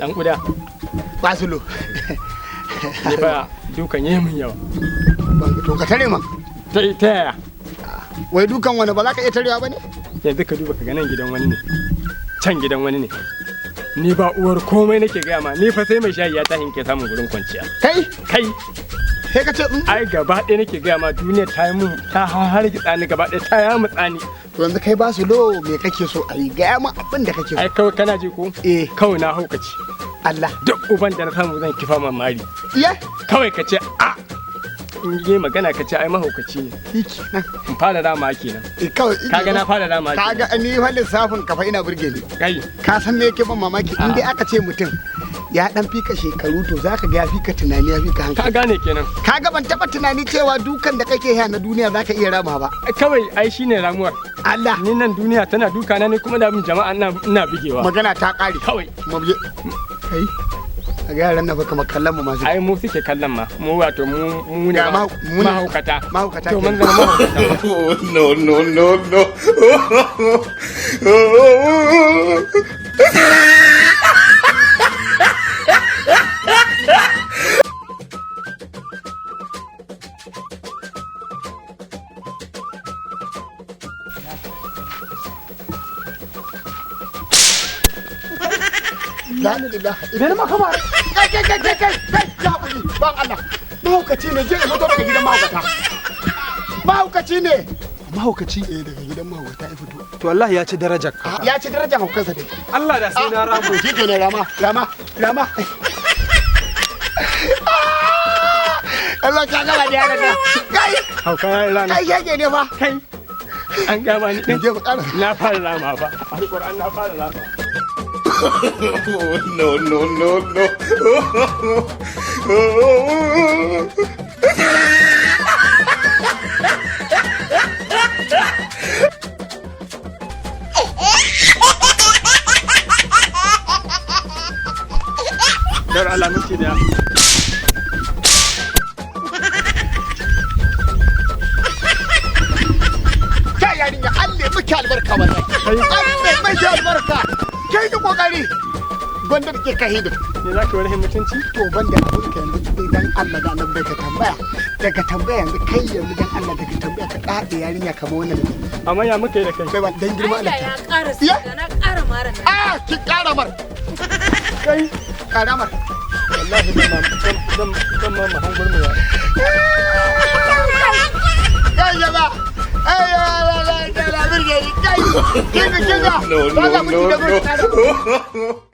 Dan kuda. Basulo. Ni fa dukan yi min yawa. To ka tare man. Ta yaya? Wai dukan wani ba za ka iya tarewa ba ne? Yanzu ka duba ka ga nan gidan wani ne. Can gidan wani ne. Ni ba uwar komai nake gaya ma, ni fa sai mai shayi ya tashi ke samun gurin kwanciya. Kai? Kai. Sai ka ce ai gaba ɗaya nake gaya ma, duniya ta yi mun ta hargitsa ni gaba ɗaya, ta yamutsa ni. To yanzu kai Basulo, me kake so a yi? Gaya min abin da kake so. Ai kawai kana ji ko? Eh. Kawai na haukaci. Allah. Duk uban da na samu zan kifa ma mari. Iya? Kawai ka ce a in yi magana ka ce ai mahaukaci ne. Shikenan. In fara rama kenan. Eh, kawai. Kaga na fara rama kenan. Kaga ni fa lissafin ka fa ina burge ni. Kai. Ka san me yake ban mamaki? In dai aka ce mutum ya dan fika shekaru, to zaka ga ya fika tunani, ya fika hankali. Ka gane kenan. Kaga ban taba tunani cewa dukan da kake yi na duniya zaka iya rama ba. Kawai ai shine ramuwar. Allah. Ni nan duniya tana duka na, ni kuma da bin jama'a ina bigewa. Magana ta kare. Kawai. Mu je. Kai. Ga yaran nan fa kamar kallon mu masu. Ai mu suke kallon ma. Mu wato mu ne mahaukata. Mahaukata. To mun zama mahaukata. No, no, no, no. La ilaha illallah. Ma kamar. Kai kai kai kai kai kai, ya hakuri ban Allah. Mahaukaci ne, je fito daga gidan mahaukata. Mahaukaci ne. Mahaukaci? Eh, daga gidan mahaukata ya fito. To wallahi ya ci darajar ka. Ya ci darajar haukansa dai. Allah da sai na ramo. Shi kenan, rama rama rama. Allah ka gaba da yaran nan. Kai. Hauka ya yi rana. Kai shege ne fa. Kai. An gama ni din. Je mu ƙara. Na fara rama fa. Alƙur'an na fara rama. No, no, no, no. Dar Allah minti daya. Kai yarinya, Allah miki albarka wallahi. Allah miki albarka. Kai ki kokari. Gwanda ke ka hidu. Ne za ka wani mutunci? To banda abun ka yanzu dai, dan Allah da annabi ka tambaya. Daga tambaya yanzu kai yanzu, dan Allah daga tambaya ka dade yarinya kamar wannan da kai. Amma ya muka yi da kai? Kai ba dan girma Allah Allah. ya ƙara siga, na ƙara mara nan. Ah, ki ƙara mar. Kai ƙara mar. Wallahi zan ma mahangur mu ya. Kai jaba. Ai la la la la birge ni kai. Kinga kinga. No, no, no, no.